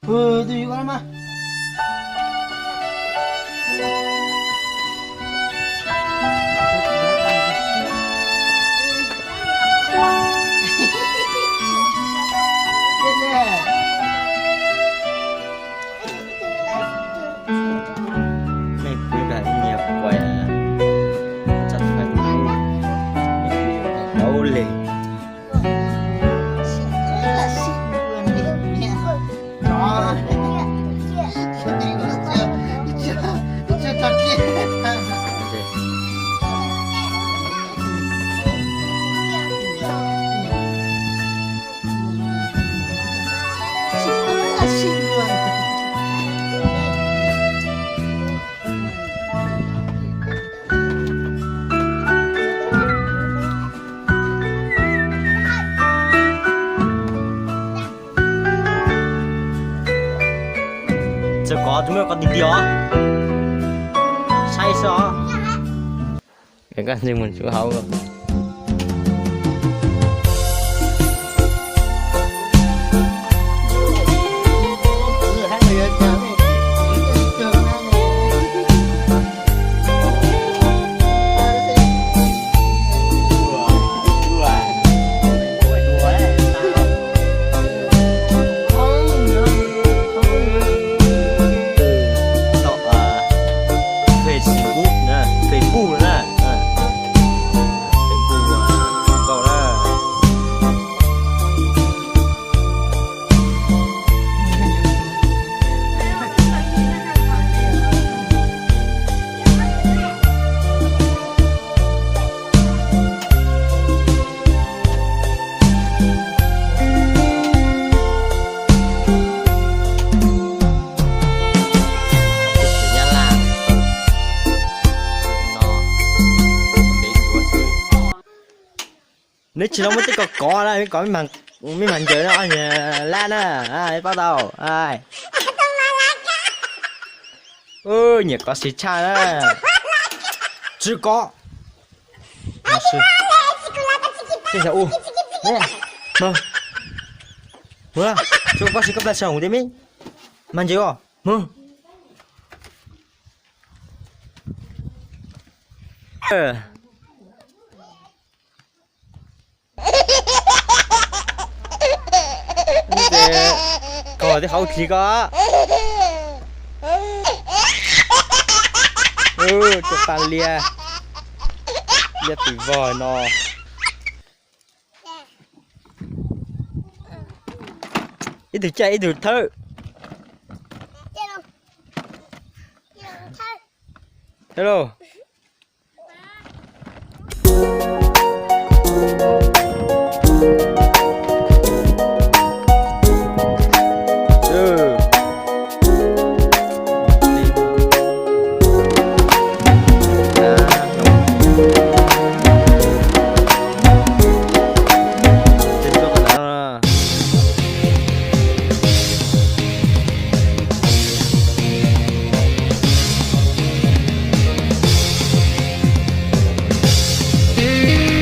Tus yus ko mas. Mej pw nram nyias quas, tsa fais tau le. Txawm kov tsis muaj kov tiag tiag os, saib xwb os. Koj ntseeg mus tsuav hauv. Facebook na, Facebook na, Facebook nkauj na. Neb tsis los muab tej ko kov na, kov mej mas ncaws no, lab na, paub tau. Nyiam kov siv tshaj na. Tsis kov. Ua, tsuas koj siv koj plag sawv hauv thiab meb. Mas ncaws os. Koj tej qhov ua dlig ko. Tuaj paj liab, liab tus vog no. Ib tug caij ib tug thawb. Hello.